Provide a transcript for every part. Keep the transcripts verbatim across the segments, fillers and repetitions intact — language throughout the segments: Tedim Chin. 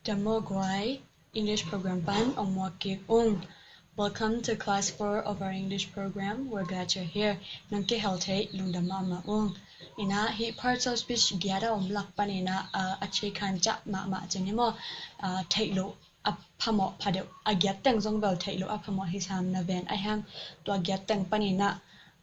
Dam maw guai, English program pan ong muak kik ung. Welcome to class four of our English program. We're glad you're here. Nang kihel thei lungdam mahmah ung. Ina hi parts of speech giat a om lak pan ina, ah, a thei khan ca mahmah cin hi maw? Ah, theih loh a phamawh pha deuh, a giat teng zong bel theih loh a phamawh hi sam na ven a hiang, tua giat teng pan ina,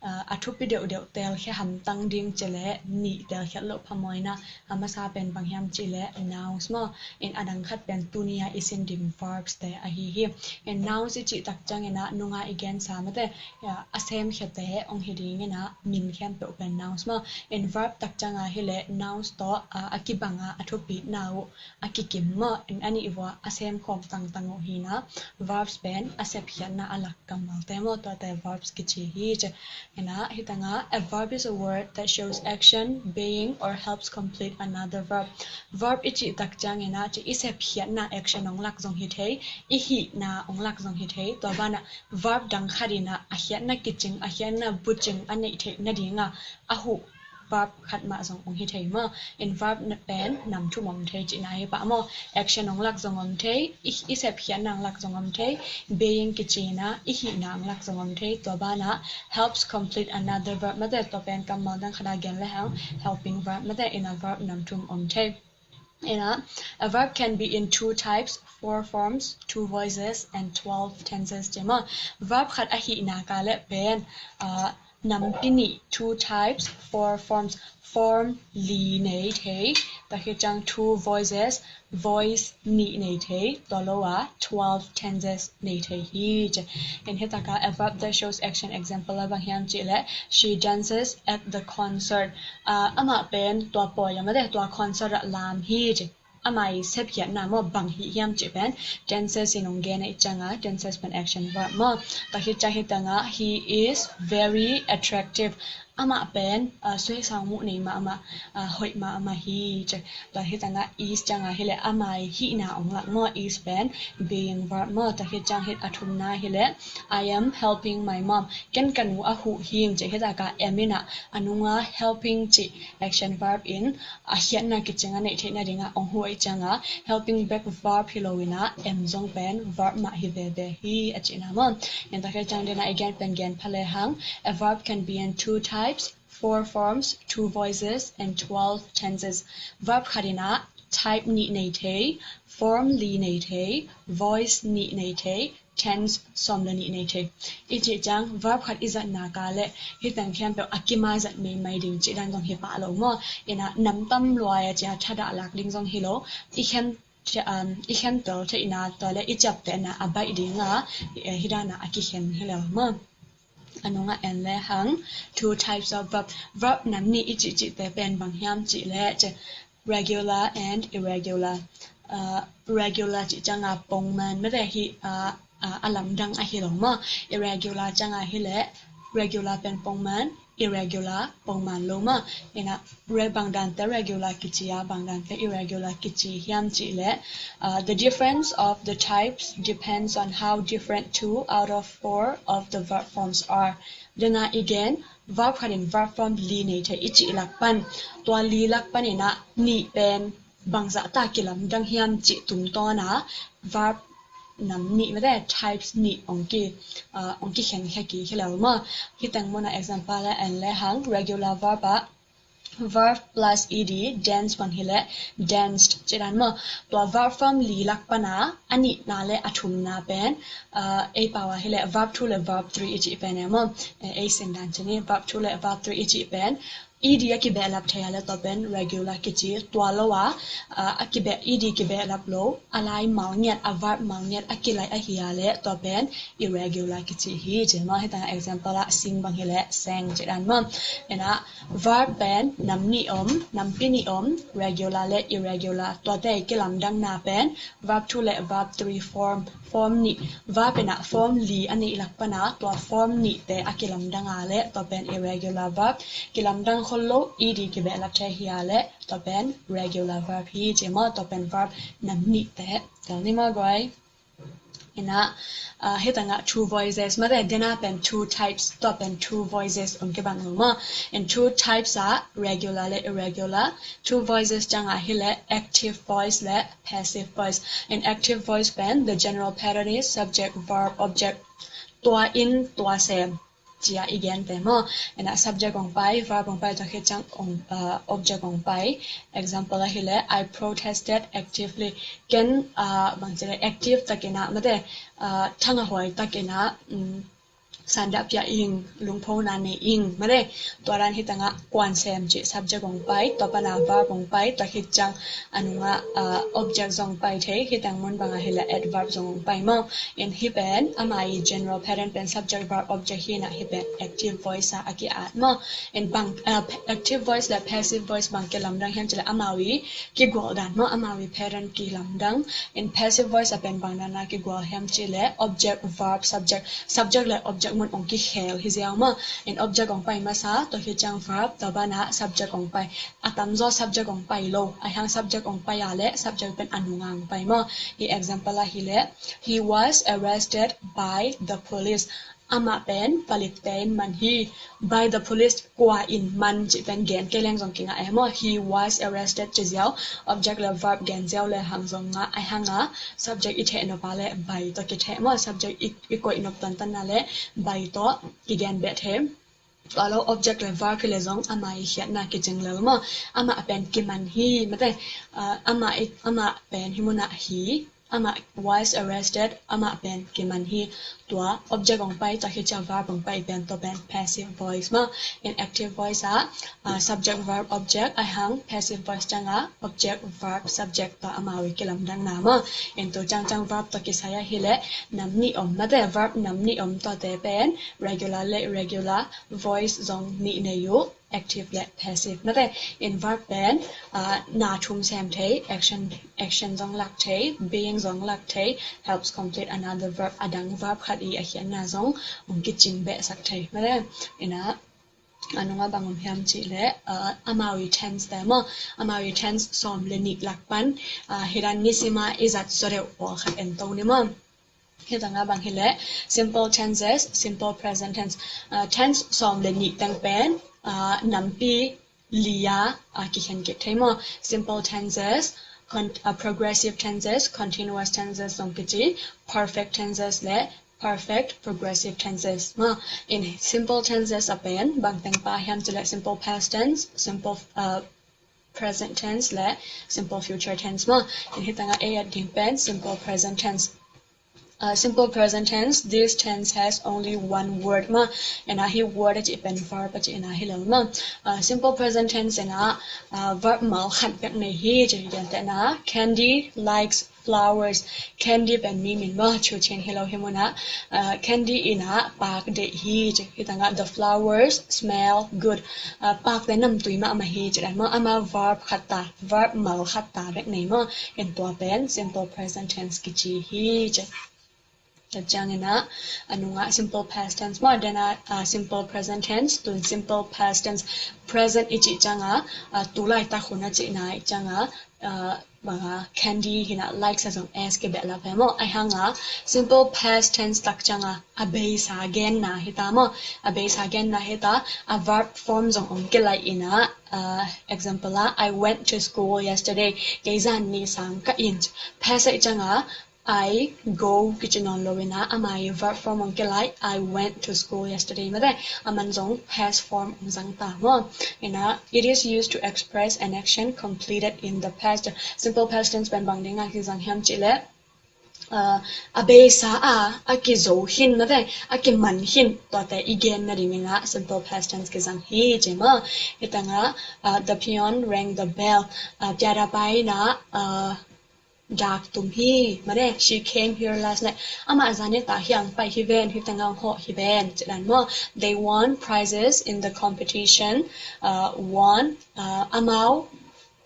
ah, a thupi deuhdeuh telkhia hamtang ding ci leh nih telkhiat loh phamawh ina, a masa pen bang hiam ci leh nouns maw? In a dang khat pen tuni a i sin ding verbs te ahi hi. In nouns i cih tak ciang ina nunga i gensa mate, ah, a semkhiate ong hi ding ina min khempeuh pen nouns maw? In verb tak ciang a hi leh nouns tawh, ah, a kibang a, a thupina uh a kikim maw? In a nih vua a semkhawm tangtang uh hi ina, verbs pen a sepkhiatna a lak kammalte maw, tuate verbs kici hi ci. Ina hi tang a, a verb is a word that shows action, being, or helps complete another verb. Verb i cih tak ciang ina ci i sepkhiatna action ong lak zong hi thei, i hihna ong lak zong hi thei. Tua ban a verb dang khat ina a khiatna kicing, a khiatna bucing a neih theih nading a a huh verb khat mah zong ong hi thei maw? In verb pen nam thum om thei cihna hi pah maw? Action ong lak zong om thei, i, i sepkhiatna ong lak zong om thei, being kici ina i hihna ong lak zong om thei. Tua ban a helps complete another verb mate, tua pen kammal dang khat a gen le hang helping verb mate, ina verb nam thum om thei. Ina, a verb can be in two types, four forms, two voices, and twelve tenses ci maw? Verb khat a hih nak leh pen, ah, nampi nih, two types, four forms, form li nei thei, tua khit ciang two voices, voice nih nei thei, tua lo a twelve tenses nei thei hi ci. In hi tak a, a verb that shows action, example a bang hiam ci leh, she dances at the concert. Ah, amah pen tua pawi lam a te, tua concert ah lam hi ci. Amah i sepkhiatna maw, bang hi hiam ci pen dances in ong gen a, i ciang a dances pen action verb maw? Tua khit ciang hi tang a, he is very attractive. Amah pen, ah, suaisang muh nei mahmah, ah, hoih mahmah hi ci. Tua hi tang a is ciang a hi leh amah i hihna ong lak maw, is pen being verb maw? Tua khit ciang hi a thumna hi leh, I am helping my mom. Ken ka nu a huh hi ing ci. Hi tak a am ina a nung a helping cih action verb in a khiatna kicing a neih theih nading a ong huh a, i ciang a helping back verb hi lo ina am zong pen verb mah hi veve hi a cihna maw? In tua khit ciang den a i gen pen gen pha le hang, a verb can be in two types, four forms, two voices, and twelve tenses. Verb khat ina type nih nei thei, form li nei thei, voice nih nei thei, tense sawm le nih nei thei. I cih ciang verb khat i zat nak leh hi teng khempeuh a kim a zat meimai ding cih dan zong hi pah lo maw? Ina nam tam luai a ci a thadah lak ding zong hi lo. I khen, um, i khen tel theihna tua leh i ciaptehna a baih ding a, eh, hi dan a a kikhen hi lo maw? A nung a en le hang, two types of verb. Verb nam nih i cih cihte pen bang hiam cih leh ci, regular and irregular. Uh, regular cih ciang a pongman mate hi, uh, uh, a lamdang a hi lo maw? Irregular ciang a hi leh regular pen pongman, irregular pongman lo maw? Ina re-, bang dante regular kici a, bang dante irregular kici hiam cih leh, uh, the difference of the types depends on how different two out of four of the verb forms are. Den a i gen, verb khat in verb form li nei thei i cih lak pan, tua li lak pan ina nih pen bangzah ta kilamdang hiam cih tungtawn a verb nam nih mate, types nih ong ki, uh, ong kikhen khia kik hi lo maw? Hi teng mun a example a en le hang, regular verb a verb plus ed, dance bang hi leh danced cih dan maw? Tua verb form li lak pan a a nihna leh a thumna pen, uh, ei pau a hi leh verb two leh verb three i cih pen e maw? Eh, ei sin dan ci ni, verb two leh verb three i cih pen ed a kibehlap thei a leh tua pen regular kici. Tua lo a, uh, a kibeh, ed kibehlap lo, a lai mal ngiat, a verb mal ngiat a kilaih ahi a leh tua pen irregular kici hi ci maw? Hi tang a example a sing bang hi leh sang cih dan maw? Ina verb pen nam nih om, nampi nih om, regular leh irregular. Tuate kilamdangna pen verb two leh verb three form, form nih. Verb ina form li a neih lak pan a tua form nihte a kilamdang a leh tua pen irregular verb. Kilamdang khol lo, ed kibehlap thei hi a leh tua pen regular verb hi ci maw? Tua pen verb nam nihte. Tel ni maw guai? Ina, uh, hitanga two voices mate, dena pen two types, tua pen two voices ong kibang lo maw. And two types are regular le irregular. Two voices cianga hile active voice le passive voice. In active voice pen the general pattern is subject, verb, object, tua in tua sem cia i gen te maw. Ina subject ong pai, verb ong pai, tua khit ciang ong, uh, object ong pai. Example ahile, I protested actively. Ken, uh, bang cile active takina mate, uh, thanga huai takina, um, sandah pia ing, lungphona nei ing mate. Tua dan hitanga kuan sem ci subject ong pai, tua pana verb ong pai, tua khit ciang anunga, uh, object zong pai thei, hitang mun banga hile adverb zong ong pai maw. In hi pen ama i general pattern pen subject, verb, object hina, hi pen active voice a aki at maw. In bang, uh, active voice le passive voice bang kilamdang hiam cile amau i kigual dan maw, amau i pattern kilamdang. In passive voice a pen bang dana kigual hiam cile object, verb, subject, subject le object mun ong kikhel hi ziau maw. In object ong pai masa, tua khit ciang verb, tua bana subject ong pai. A tamzaw subject ong pai lo, ahang subject ong pai a le subject pen anunga ong pai maw. Hi example ahile, he was arrested by the police. Amah pen palipte in man hi. By the police, kua in man ci pen gen kei leng zong kinga e maw. He was arrested ci ziau, object le verb gen ziau le hang zong nga, ahanga subject i theh nop a le by tawh kitheh maw. Subject i, i koih nop tuantanna le by tawh kigen beh thei. Tua lo object le verb hi le zong ama i khiatna kicing lel maw. Amah pen kiman hi mate. Uh, amah i, amah pen hi muna hi. Amah was arrested, amah pen kiman hi. Tua object ong pai, tua khit ciang verb ong pai pen, tua pen passive voice maw. In active voice a, uh, subject, verb, object, ahang passive voice cianga object, verb, subject tua amau i kilamdang na maw. In tu ciangciang verb tua kisai ahile nam nih om mate, verb nam nih om, tuate pen regular le irregular voice zong nih nei uh, active le passive mate. In verb pen, uh, na thum sem thei, action, action zong lak thei, being zong lak thei, helps complete another verb, adang verb khat i a khiatna zong ong kicing behsak thei mate. Ina, anunga bang om hiam cile, uh, amau i tense te maw, amau i tense sawm le nih lak pan, uh, hi dan nisima i zat zaw deuh pawlkhat en to ni maw. Hitanga bang hile, simple tenses, simple present tense. Uh, tense sawm le nih teng pen, uh, nampi li a, uh, kikhen kik thei maw. Simple tenses, con-, uh, progressive tenses, continuous tenses zong kici, perfect tenses le perfect progressive tenses maw. In simple tenses a pen bang teng pa hiam cile simple past tense, simple, uh, present tense le simple future tense maw. In hitanga ei at ding pen simple present tense. Uh, simple present tense, this tense has only one word maw. Ina hi word a cih pen verb a cihna hi lo maw. Uh, simple present tense ina, uh, verb mal khat bek nei hi ci hi. Gentehna, Candy likes flowers. Candy pen mi min maw, Chu Chin hi lo hi muna. Uh, Candy ina pak deih hi ci. Hitanga the flowers smell good. Uh, pakte namtui mahmah hi ci dan maw. Ama verb khat ta, verb mal khat ta bek nei maw. In tua pen simple present tense kici hi ci. Tua ciangina, anunga simple past tense maw, dena, uh, simple present tense, tun simple past tense, present i cih cianga, uh, tu laitak hun a cihna i cianga, uh, banga Candy hina, likes a zong S kibeh la pe maw. Ahanga simple past tense tak cianga a beisa genna hita maw. A beisa genna hita, a verb form zong ong kilaih ina, uh, example a, I went to school yesterday. Kei zan ni sang ka in. Past a i cianga I go kici nawn lo ina, ama i verb form ong kilaih, I went to school yesterday mate. Aman zong past form ong zang ta maw. Ina, it is used to express an action completed in the past. Simple past tense pen bang dinga kizang hiam cih le, uh, a beisa a, a kizo khin mate, a kiman khin, tuate i genna ding ina simple past tense kizang hi ci maw. Hitanga, uh, the peon rang the bell. Uh, piada pa ina, uh, dak tum hi mate. She came here last night. Amah zani ta hiang pai hi ven, hitanga ong hawh hi ven ci dan maw. They won prizes in the competition. Uh, won, uh, amau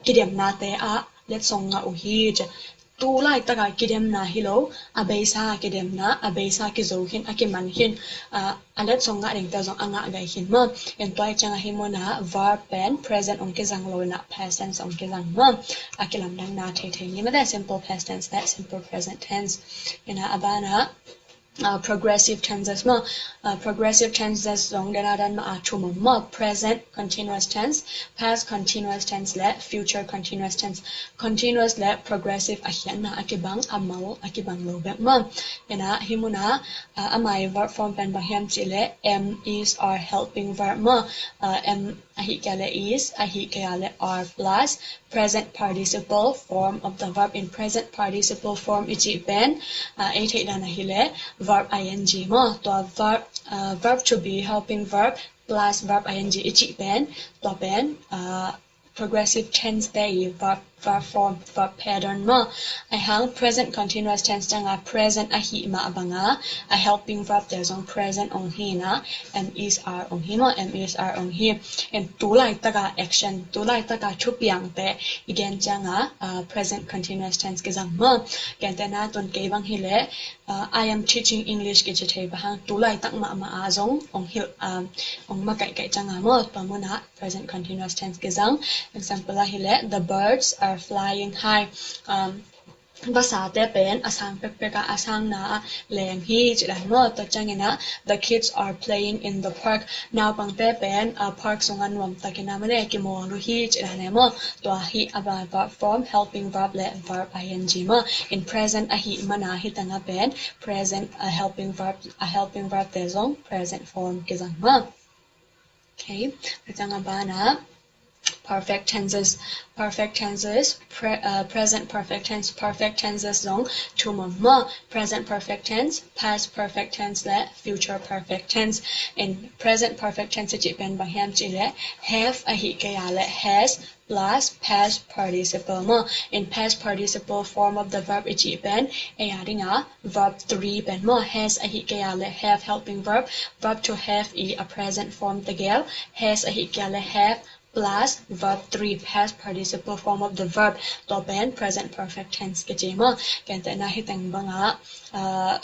kidemnate a letsong ngah uh hi ci. tu laitaka kidemna hi lo, a beisa a kidemna, a beisa kizo khin, a kiman khin, a, a letsong ngah dingte zong a ngah gai khin maw. En tua i cianga hi muna verb pen present ong kizang lo ina past tense ong kizang maw. A kilamdangna theithei ni mate, simple past tense le simple present tense. Ina a bana uh, progressive tenses maw. Uh, progressive tenses zong dena dan ma a thum om maw. Present continuous tense, past continuous tense le future continuous tense. Continuous le progressive a khiatna a kibang, a mal a kibang lo bek maw. Ina hi muna uh, a mai verb form pen bang hiam cih le am, is, are helping verb maw. Uh, am ahi kei le is, ahi kei le are plus present participle form of the verb. In present participle form i cih pen uh, ei theih dan ahi le verb ing maw. Tua verb, uh, verb to be helping verb plus verb ing i cih pen, tua pen uh, progressive tense te i verb, verb form, verb pattern maw. Ahi hang present continuous tense cianga present ahi mah banga a helping verb te zong present ong hi ina, am, is, are ong hi maw, am, is, are ong hi. En tu laitaka action, tu laitaka thupiangte i gen cianga uh, present continuous tense kizang maw. Gentehna tun kei bang hi le uh, I am teaching English kici thei bang hang tu laitak mahmah a zong ong hilh, um, ong makaihkaih cianga maw. Tua muna present continuous tense kizang. Example ahi le the birds are flying high. Um, vasate pen a sang pekpeka a sangna a leng hi ci dan maw. Tua ciangina the kids are playing in the park. Naupangte pen a park sunga nuamtakina mane kimawl uh hi ci dan e maw. Tua hi a verb form helping verb le verb ing maw. In present ahi mana hi tanga pen present a helping verb, a helping verb te zong present form kizang maw. Okay, a tanga bana perfect tenses, perfect tenses, pre, uh, present perfect tense, perfect tenses zong thum om maw. Present perfect tense, past perfect tense le future perfect tense. In present perfect tense cih pen bang hiam cih le have ahi kei le has plus past participle maw. In past participle form of the verb i cih pen ei a dinga verb three pen maw. Has ahi kei le have helping verb, verb to have i a present form tegel, has ahi kei le have plus verb three, past participle form of the verb. Tua pen present perfect tense kici maw. Gentehna hi teng banga uh,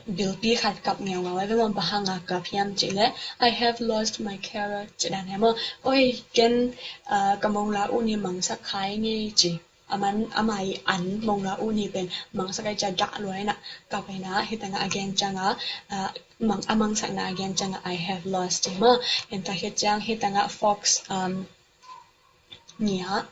bilpi khat kap ngeungau ai ve maw. Bang hanga kap hiam cih le I have lost my carrot ci dan e maw. Oi, ken uh, ka mongla uh ni mangsak kha ing ei ci. Aman, a mai an mongla uh ni pen mangsak ai cia dah lua ina kap ina hi tanga a gen cianga uh, mang, a mangsakna a gen cianga I have lost ci maw. Enta hi ciang hi tanga fox um, ngia,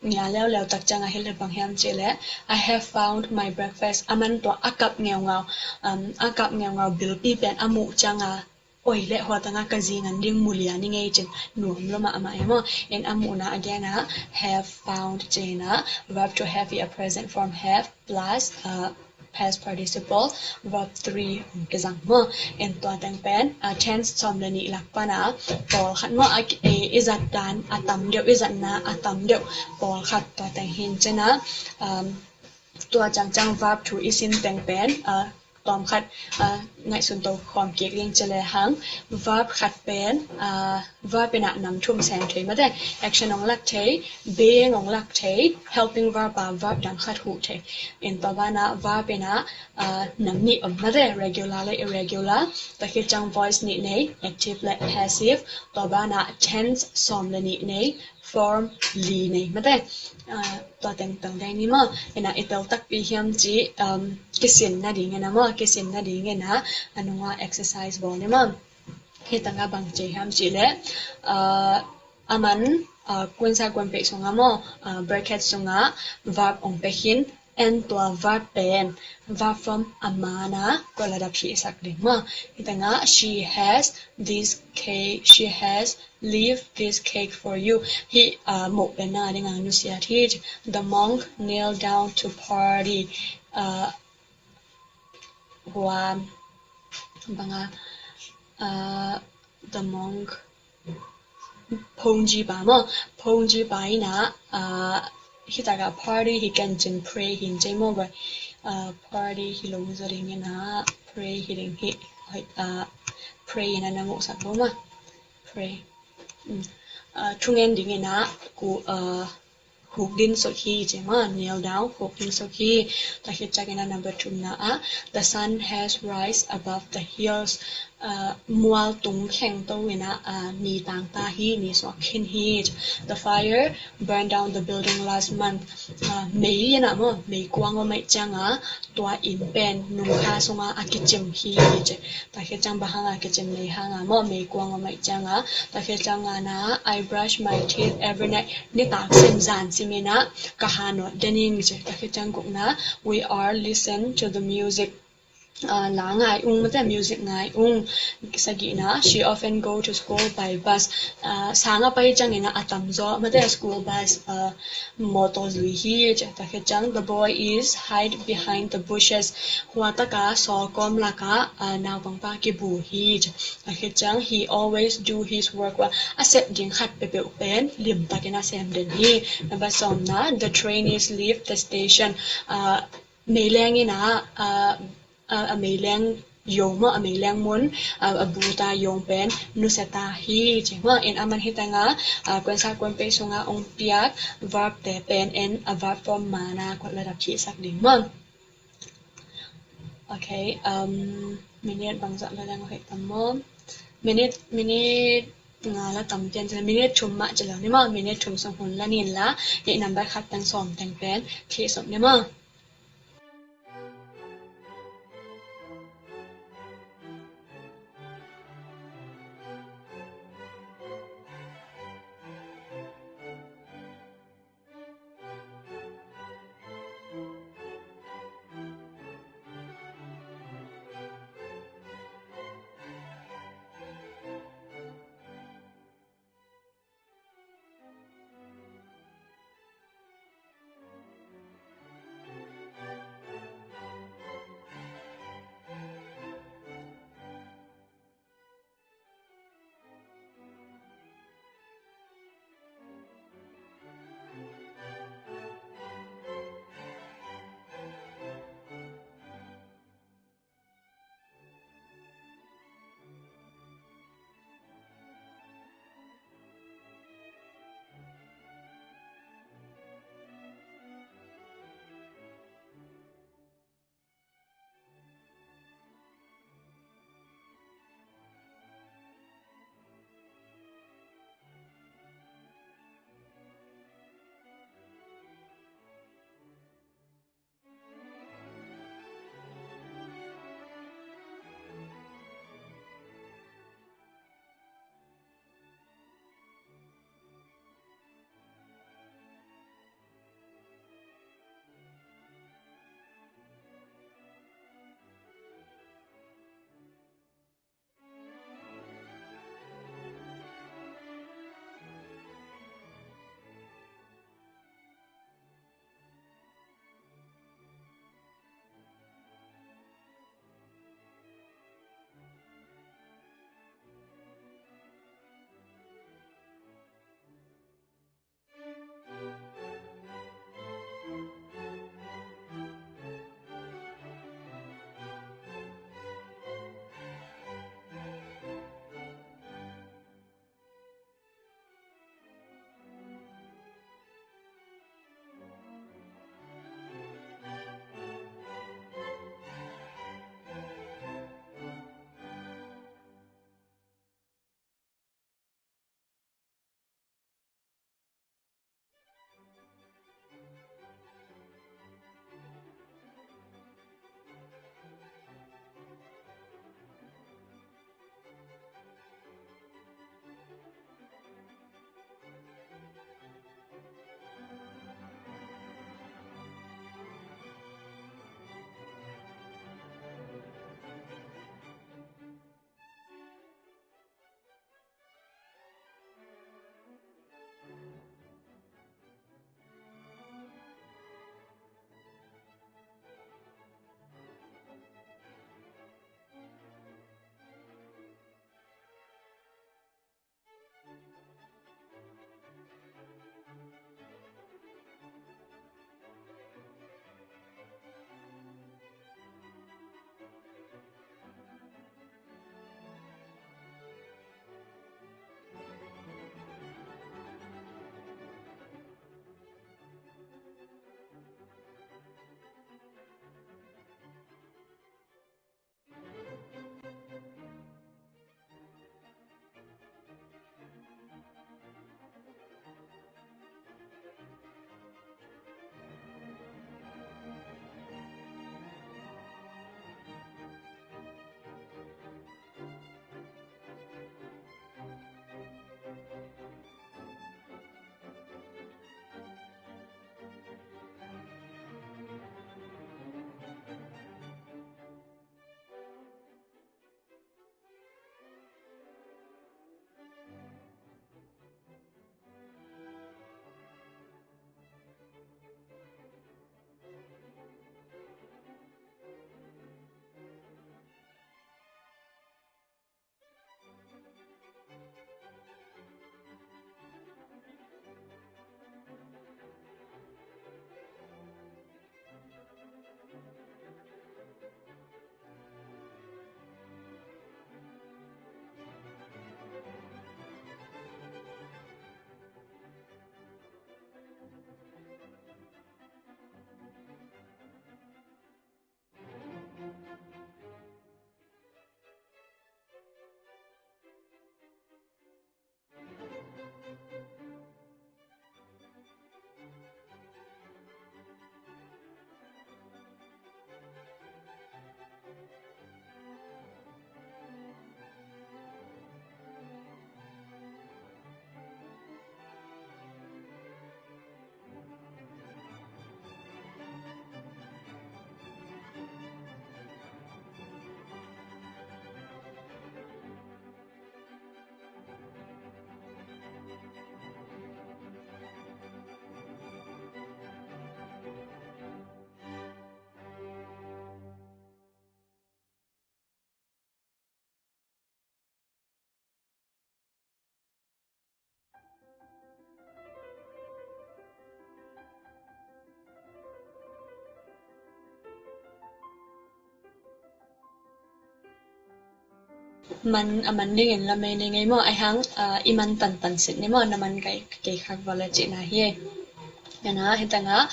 ngia leuleu tak cianga hi le bang hiam cih le I have found my breakfast. Aman tua a kap ngeungau, um, a kap ngeungau bilpi pen a muh cianga oi le hua tanga ka zingan ding mulia ni ngei cin nuam lo mah amah e maw. In a muhna a gena have found cina verb to have i a present form have plus uh, past participle verb three ong kizang maw. En tua teng pen uh, tense sawm le nih lak pana pawlkhat maw a, e, i zat dan a tam deuh, i zatna a tam deuh pawlkhat tua teng hin cina um, tua ciangciang verb thu i sin teng pen uh, tawm khat uh, ngaihsun to khawm kik ding ci le hang verb khat pen uh, verb ina nam thum sem thei mate. Action ong lak thei, being ong lak thei, helping verb a verb dang khat huh thei. In tua bana verb ina uh, nam nih om mate, regular le irregular. Tua khit ciang voice nih nei, active le passive. Tua bana tense sawm le nih nei, form li nei mate. Uh, tua teng tang dai ni maw. Ina i tel takpi hiam ci um, kisin nading ina maw, kisin nading ina a nunga exercise bawl ni maw. Hi tanga bang ci hiam ci le uh, aman uh, kunsa kun pek sunga maw uh, bracket sunga verb ong pek hin. En tua verb pen verb form a mana kua la dap hi sak ding maw. Hi tanga she has this cake, she has leave this cake for you. Hi uh, mo pen na ding ang nusia hi. The monk kneel down to party. Uh, hua banga uh, the monk phongji pa maw, phongji pa ina uh, hi taka party hi kan cin pray hin cei maw bai. Uh, party hi lo zo ding ina pray hi ding hi uh, pray ina na nguk sak lo ma. Pray. Mm. Uh, thungen ding ina ku uh, khukdin suk hi ci maw, kneel down, khukdin suk hi. Tua khit ciangin a number thumna ah, the sun has rise above the hills. Mual tung khengto in a ni tangta hi, ni suak khin hi. The fire burned down the building last month. Mei in a maw, meikuang om ahih ciangin tua inn pen nungkha sungah a kicim hi ci. Tua khit ciang bang hangin a kicim, mei hangin maw, meikuang om ahih ciangin. Tua khit ciangin a, I brush my teeth every night. Nitak sim, zan sim in a ka hanawt den ing ci. Tua khit ciang gukna, we all listen to the music. La ngai ung, mate, music ngai ung. Sagihna, she often go to school by bus. Sang a pai ciangin a tamzaw, mate, school bus, mawtaw zui hi ci. Tua khit ciang, the boy is hide behind the bushes. Huataka sawlkawm lakah naupangpa kibu hi ci. Tua khit ciang, he always do his work well. A sep ding khat peuhpeuh pen limtakin a sem den hi. Number sawmna, the train is leave the station. Meileng in a, a meileng yong maw, a meileng mun, a buta yong pen nusia ta hi ci maw. In a man hi tangin kuansa kuanpei sungah ong piak verb te pen en a verb form man a kuat ladap khihsak ding maw. Ok, minute bangzah la dang hoih tam maw? Minute, minute nga la tam pian ci, minute thum mah ci lo ni maw. Minute thum sung hun la nin la, hih number khat tang sawm teng pen khihsuk ni maw. man a man dingin lamei nei ngei maw, aihang i man tantan sit ni maw, na man kei khak vale cihna hi. Ena hitanga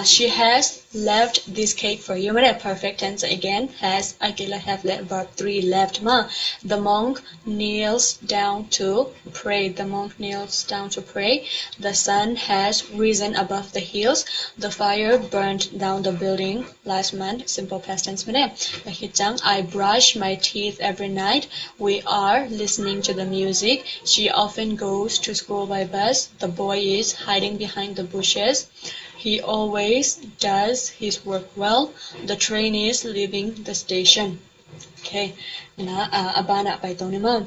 she has left this cake for you. Mare perfect tense again, has akila have le verb three left ma. The monk kneels down to pray. The monk kneels down to pray. The sun has risen above the hills. The fire burned down the building last month. Simple past tense mane. Lakhichang, I brush my teeth every night. We are listening to the music. She often goes to school by bus. The boy is hiding behind the bushes. He always does his work well. The train is leaving the station. Okay. Na uh, abana paitong ni ma.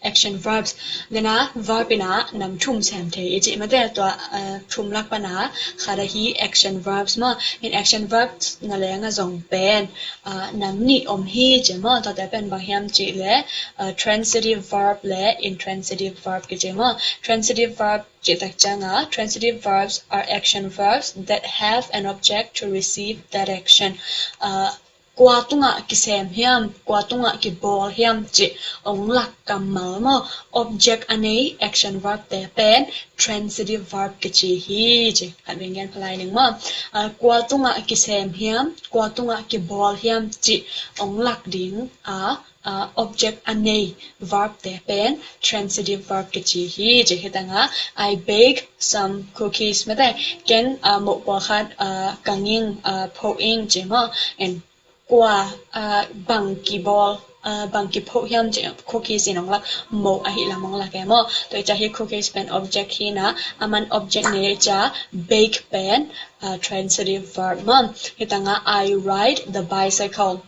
Action verbs. Gana verb ina nam thum sem thei i ci mate tua uh, thum lak pana khada hi action verbs ma. In action verbs na lenga zong pen uh, nam ni om hi ci ma. Tua te pen bang hiam ci le uh, transitive verb le intransitive verb ki ci ma. Transitive verb ci tak cianga transitive verbs are action verbs that have an object to receive that action. Uh, kua tungah kisem hiam, kua tungah kibawl hiam ci ong lak kammal maw. Object a nei action verb te pen transitive verb kici hi ci. Khat veng gen phalai ning maw. Uh, kua tungah kisem hiam, kua tungah kibawl hiam ci ong lak ding a uh, object a nei verb te pen transitive verb kici hi ci. Hitanga I bake some cookies mate ken uh, moh pawlkhat uh, kanging uh, phoing ci maw. And kua uh, bang kibawl uh, bang kiphoh hiam ci cookies in ong lak moh ahi lam ong lak e maw. Tua i ca hi cookies pen object hi na a man object nei i ca bake pen uh, transitive verb maw. Hitanga I ride the bicycle.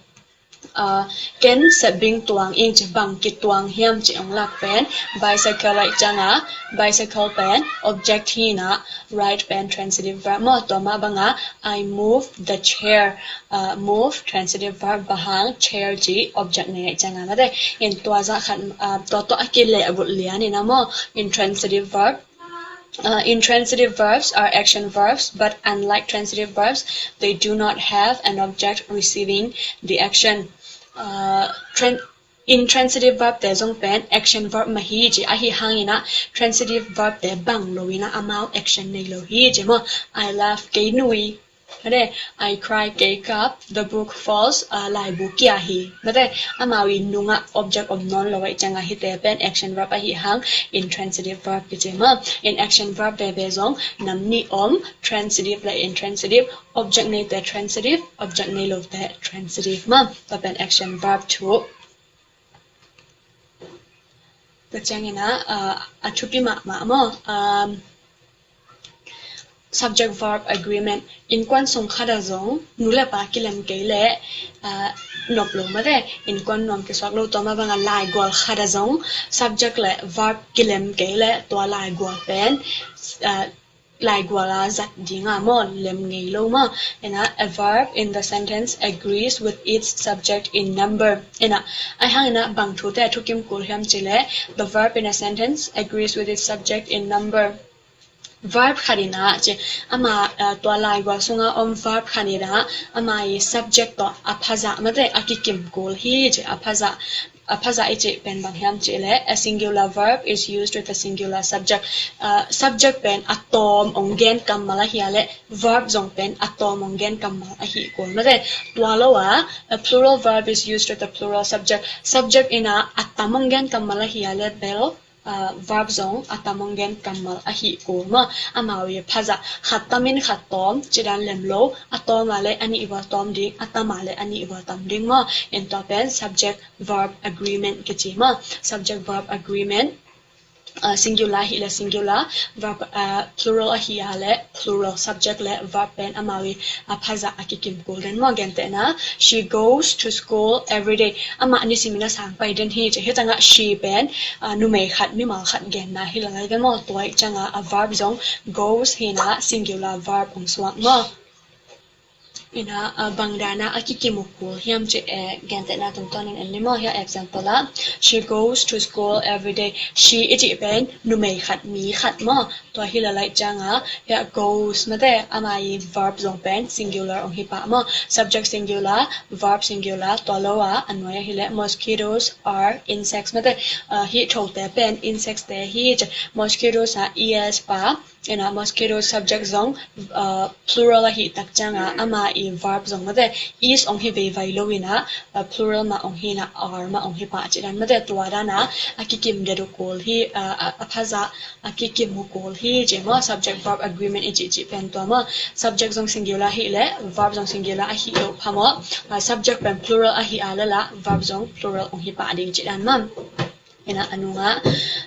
Uh, ken sepbing tuang ing ci bang kituang hiam ci ong lak pen bicycle ai cianga bicycle pen object hi na ride pen transitive verb maw. Tua ma banga I move the chair. Uh, move transitive verb bahang chair ci object nei ai cianga mate. In tua za khat uh, tua tua akile abut lian ina maw. In transitive verb Uh, intransitive verbs are action verbs, but unlike transitive verbs, they do not have an object receiving the action. Uh, tran- intransitive verb te zong pen action verb mah hi ci ahi hangina transitive verb te bang lo ina amau action nei lo hi ci maw. I love kei nui. Mate, I cry kei kap, the book falls, uh, laibu kia hi. Mate, amau i nunga object om non lo ai cianga hite pen action verb ahi hang intransitive verb kici ma. In action verb bebe zong nam ni om transitive le intransitive, object nei te transitive, object nei lo te transitive ma. Tua pen action verb thu. Tua ciangina uh, a thupi mahmah maw. Um, subject verb agreement. Innkuan sung khada zong nu le pa kilem kei le uh, nop lo mate. Innkuan nuam kisuak lo tua ma banga laigual khada zong subject le verb kilem kei le tua laigual pen uh, laiguala zat dinga maw lem ngei lo ma. Ena a verb in the sentence agrees with its subject in number. Ena ai hangina bang thute a thukim kul hiam ci le the verb in a sentence agrees with its subject in number. Verb khat ina ci ama uh, tua laigual sunga om verb khat ina ama i subject tawh a phazah mate a kikim kul hi ci a phazah a phazah i cih pen bang hiam cih le a singular verb is used with a singular subject. Uh, subject pen a tawm ong gen kammal ahi a le verb zong pen a tawm ong gen kammal ahi kul mate. Tua lo a, a plural verb is used with a plural subject. Subject ina a tam ong gen kammal ahi a le bel uh, verb zong a tam ong gen kammal ahi kul maw. Amau i phazah khat tamin khat tawm cidan lem lo a tawm a le a nih ua tawm ding a tam a le a nih ua tam ding maw. En tua pen subject verb agreement kici maw. Subject verb agreement uh, singular hi le singular verb uh, plural ahi a le plural subject le verb pen amau i a phazah a kikim kul den maw. Gentehna she goes to school every day. Amah nisimin a sang pai den hi ci hi tanga she pen uh, numei khat mimal khat genna hi lalai ve maw. Tua i canga a verb zong goes hina singular verb ong suak maw. Ina, ah, bang dana a kikim uh kul hiam cih, eh, gentehna tungtawnin en ni maw. Hiah example ah, she goes to school every day. She i cih pen numei khat, mi khat maw. Tua hi lalaih cianga, hiah goes mate, ama i verb zong pen singular ong hi pah maw. Subject singular, verb singular, tua lo a, a nuai ahileh mosquitoes are insects mate. Ah, hih thote pen insects te hi ci. Mosquitoes a E S pa, ina mosquito subject zong, ah, plural ahih tak cianga, ama i verb zong mate, is ong hi veivai lo ina, ah, plural mah ong hi ina, are mah ong hi pah cih dan mate. Tua dana a kikim det uh kul hi, ah, a, a phazah a kikim uh kul hi ci maw. Subject verb agreement i cihcih pen tua maw. Subject zong singular ahileh verb zong singular ahih loh phamawh. Ah, subject pen plural ahih a lala verb zong plural ong hi pah ding cih dan maw. Ina a nungah,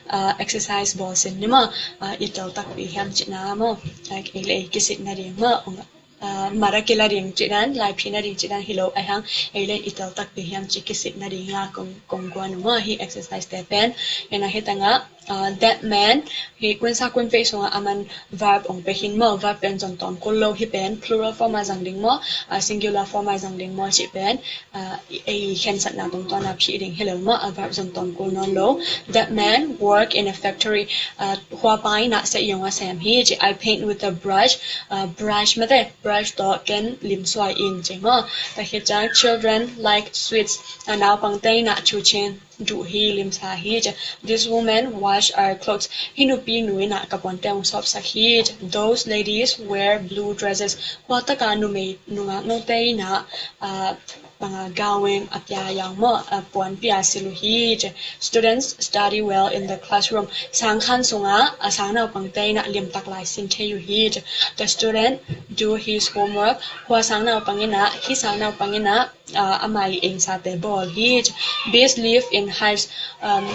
ah, exercise bawl sin ni maw. Ah, i tel takpi hiam cihna maw. Like, ei le ei kisit nading maw. Ong, ah, mara kila ding cih dan, laiphi nading cih dan hi lo, aihang ei le ei i tel takpi hiam cih kisit nading a kong, kong guan uh maw. Hih exercise te pen. Ina hi tangah, ah, that man, hi kunsa kun pei sungah a man verb ong pe hin maw. Verb pen zong tawm kul lo, hi pen plural form a zang ding maw, ah, singular form a zang ding maw cih pen, ah, ei khensatna tungtawn a phih ding hi lo maw, a verb zong tawm kul nawn lo. That man work in a factory. Ah, huapa ina seh yong a sem hi ci. I paint with a brush. Ah, brush mate, brush tawh ken lim suai in ci maw. Tua hi ciang children like sweets. Ah, naupangte ina chuchen duh hi, limsa hi ci. This woman wash our clothes. Hih nupi nu ina ka puante ong sawpsak hi ci. Those ladies wear blue dresses. Hua taka numei nungak note ina, ah, banga gaweng a pia yang maw, a puanpi a silh uh hi ci. Students study well in the classroom. Sangkhan sungah a sangnaupangte ina limtak lai sin thei uh hi ci. The student do his homework. Hua sangnaupang ina, hih sangnaupang ina, ah, ama i engsate bawl hi ci. Bees live in hives. Um,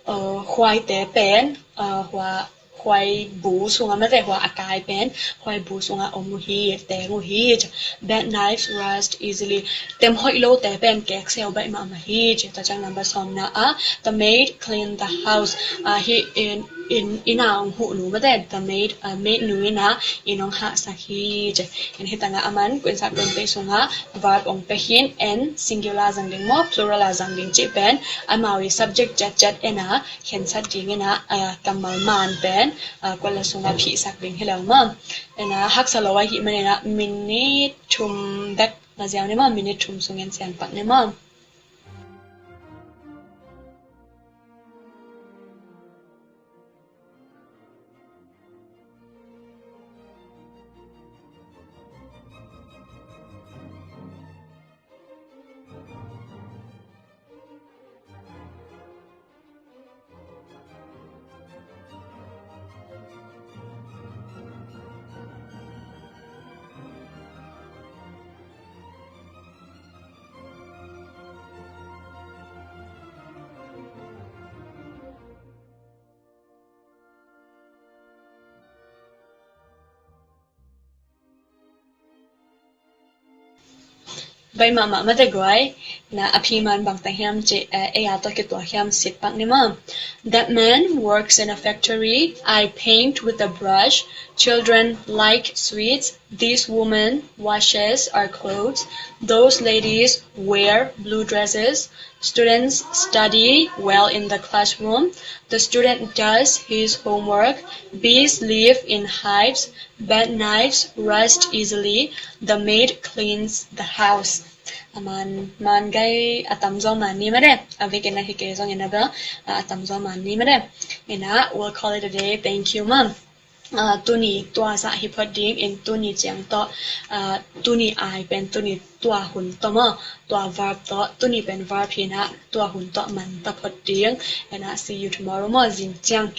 uh, huaite pen, uh, hua, huai bu sungah mate, hua a kai pen huai bu sungah om uh hi, teng uh hi. Bad knives rust easily. Tem hoih lote pen kek seu baih mahmah hi ci. Tua ciang number sawmna ah, the maid clean the house. Ah, hih inn, inn, inn a ong huh nu mate, the maid, ah, maid nu ina inn ong hahsak hi ci. Ina hi tangah a man kunsa kun pei sungah verb ong pe hin, en singular zang ding maw, plural a zang ding cih pen amau i subject ciatciat ina khensat ding ina, ah, kammal man pen, ah, kuala sungah phihsak ding hi lo maw. Ina haksa lo ahih man ina minute thum bek na ziau ni maw, minute thum sung en sian pak ni maw. Baih mahmah mate guai. Na a phi man bang ta hiam ci, eh, ei a tawh kituak hiam sit pak ni maw. That man works in a factory. I paint with a brush. Children like sweets. This woman washes our clothes. Those ladies wear blue dresses. Students study well in the classroom. The student does his homework. Bees live in hives. Bad knives rust easily. The maid cleans the house. A man, man gai a tamzaw man ni mate. A vekin a hi kei zong ina bel, a tamzaw man ni mate. Ina, we'll call it a day. Thank you, mom. Ah, tuni tua zah hi phot ding in, tuni ciang tawh, ah, tuni ai pen tuni tua hun tawh maw, tua verb tawh, tuni pen verb hi ina, tua hun tawh man ta phot ding. Ina, see you tomorrow maw, zing ciang ki